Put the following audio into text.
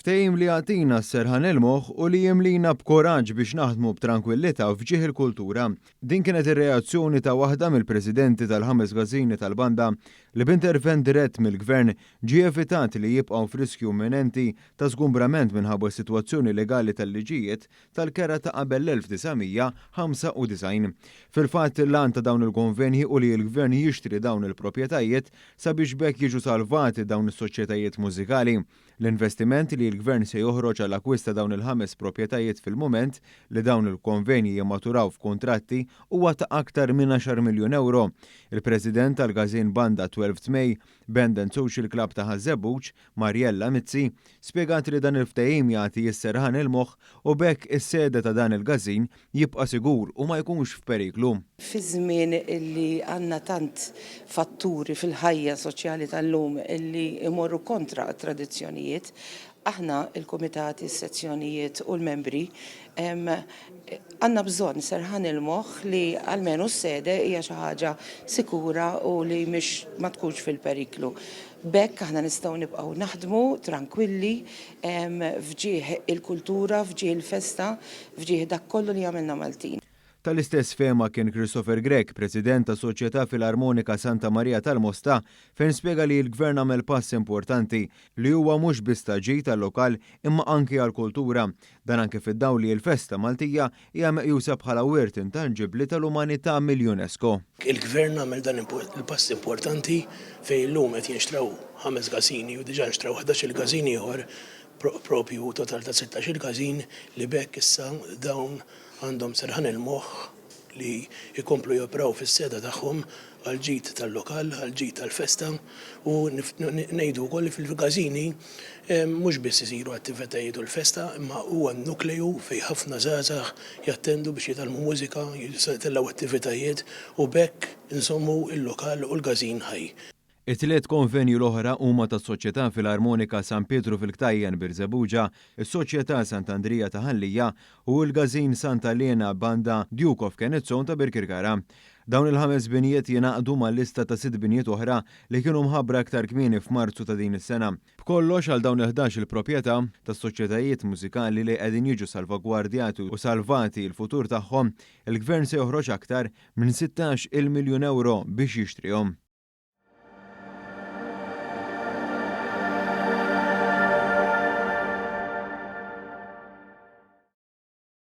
Ftehim li jagħtina s-serħan il-moħħ u li jimlina b'kuraġġ biex naħdmu b'trankwillità f'ġieħ il-kultura. Din kienet ir-reazzjoni ta' waħda mill-presidenti tal-ħames każini tal-banda li b'intervent dirett mill-Gvern ġie evitat li jibqgħu f'riskju imminenti ta' żgumbrament minħabba s-sitwazzjoni legali tal-liġijiet tal-kera ta' qabel l-1995. Fil-fatt, l-għan ta' dawn il-konvenji hu li l-Gvern jixtri dawn il-proprjetajiet sabiex b'hekk jiġu salvati dawn is-soċjetajiet mużikali. L-investiment li l-Gvern se joħroġ għall-akkwist ta' dawn il-ħames proprjetajiet fil-mument li dawn il-konvenji jimmaturaw f'kuntratti huwa ta' aktar minn għaxar miljun ewro. Il-President tal-Każin Banda Twelfth May Band and Social Club ta' Ħaż-Żebbuġ, Mariella Mizzi, spjegat li dan il-ftehim jagħti s-serħan il-moħħ u b'hekk is-sede ta' dan il-każin jibqa' sigur u ma jkunx f'periklu. Fi żmien illi għandna tant fatturi fil-ħajja soċjali tal-lum illi jmorru kontra t-tradizzjonijiet, aħna l-kumitati, s-sezzjonijiet u l-membri għandna bżonn serħan il-moħħ li almenu s-sede hija xi ħaġa sikura u li mhix ma tkunx fil-periklu. B'hekk aħna nistgħu nibqgħu naħdmu trankwilli f'ġieħ il-kultura, f'ġieħ il-festa, f'ġieħ dak kollu li jagħmilna Maltin. Tal-istess fehma kien Christopher Grech, President tas-Soċjetà Filarmonika Santa Maria tal-Mosta, fejn spjega li l-Gvern għamel pass importanti li huwa mhux biss ta' ġid għal-lokal imma anki għall-kultura. Dan anki fid-dawl li l-festa Maltija hija meqjusa bħala wirt intanġibbli tal-umanità mill-UNESCO. Il-Gvern għamel dan il-pass importanti fejn illum qed jinxtraw ħames każini u diġà nxtraw ħdax-il każin ieħor propju total ta' sittax-il każin li b'hekk issa dawn għandhom serħan il-moħħ li jkomplu joperaw fis-seda tagħhom għall-ġid tal-lokal, għall-ġid tal-festa u ngħidu wkoll li fil-każini mhux biss isiru attivitajiet u l-festa imma huwa nukleju fejn ħafna żgħażagħ jattendu biex jitgħallmu mużika, jtellgħu attivitajiet u b'hekk inżommu l-lokal u l-każin ħaj. It-tliet konvenji l-oħra huma tas-Soċjetà Filarmonika San Pietru fil-Ktajjen Birżebbuġa, is-Soċjetà Sant'Andrija ta' Ħal Lija u l-Każin Santa Liena Banda Duke of Kennetzone ta' Birkirkara. Dawn il-ħames binjiet jingħaqdu ma' lista ta' sitt binjiet oħra li kienu mħabbra aktar kmieni f'Marzu ta' din is-sena. B'kollox għal dawn il-ħdax-il proprjetà tas-soċjetajiet mużikali li qegħdin jiġu salvagwardjati u salvati l-futur tagħhom, il-Gvern se joħroġ aktar minn 16 il miljun ewro biex jixtrihom.